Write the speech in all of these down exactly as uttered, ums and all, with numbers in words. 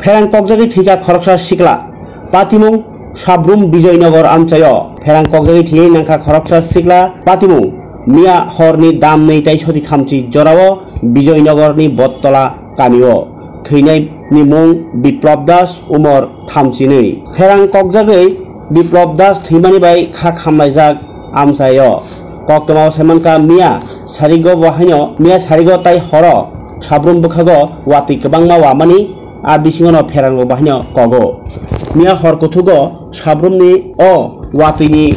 Pherang kokjagwi thwikha khoroksa sikla, patimung Sabrum Bijoynagar amchaio. Pherang kokjagwi thwinai nangkha khoroksa sikla, patimung miya horni dam nwi tai soti thamchi jorao Bijoynagarni Bottola kamio. Thwinaini mung Biplop Das, umor thamchinwi. Pherang kokjagwi Biplop Das thwimani bai kha khamlaijak amchaio. Koktwmao saimankha miya sarigo bo haino, miya sarigo tai horo Sabrum bwkhago watwi kwbangma wamani, a bisingono pherang rok bo haino kogo. Miya hor kuthugo Sabrumni o watwini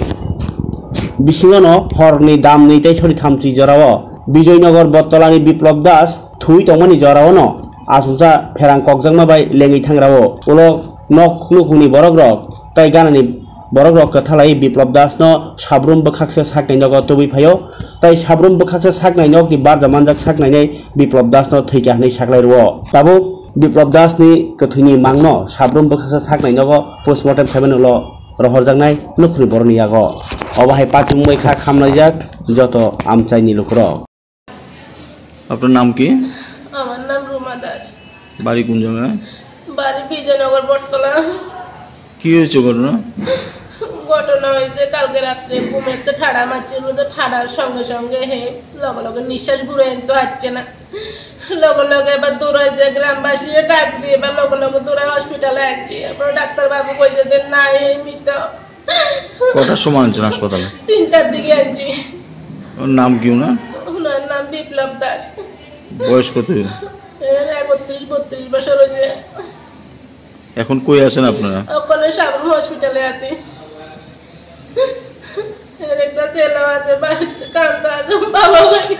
bisingono horni dam nwi tai sori thamchi jorao Bijoynagar Bottolani Biplop Das thwi tongmani joraono achuksa pherang kokjakma bai lengwi thangrao. Ulo nok nukhungni borok rok tai ganani borok rok kwthalai Biplop Das no Sabrum bwkhaksa saknai nogo tubui phaio, tai Sabrum bwkhaksa saknai nokni barja manjak saknainai Biplop Das no thwikha hwnwi saklai rwo. Tabuk Biplop Das ni kwthwini mangno Sabrum bwkhaksa saknai nogo postmortem khaimani ulo rohorjaknai nukhungni borokni yago. Obo hai patimung bai kha khamlaijak joto amchaini lukurok. আপনার নাম কি? আমার নাম রুমা দাস। বাড়ি কোন জায়গায়? বাড়ি বিজয়নগর বটতলা। কি হয়েছে ঘটনা? ঘটনা হয়েছে কালকে রাত্রে ঘুমেতে ঠাড়া মারছিল, তো ঠাড়ার সঙ্গে সঙ্গে হে লগে লগে নিঃশ্বাস ঘুরে তো হচ্ছে না। লগে লগে এবার দৌড়াই যে গ্রামবাসী ডাক দিয়ে এবার লগে লগে দৌড়ায় হসপিটালে আনছি। এরপর ডাক্তার বাবু কইছে যে না, এই মৃত। কটার সময় আনছেন হাসপাতালে? তিনটার দিকে আনছি। ওর নাম কি ওনার? ওনার নাম বিপ্লব দাস। বয়স কত? এর একত্রিশ বত্রিশ বছর হয়েছে। এখন কই আছেন আপনারা? ওখানে সাবরুম হসপিটালে আছি। এর একটা ছেলে আছে, বাড়িতে কান্দা আছে, বাবা লাগে।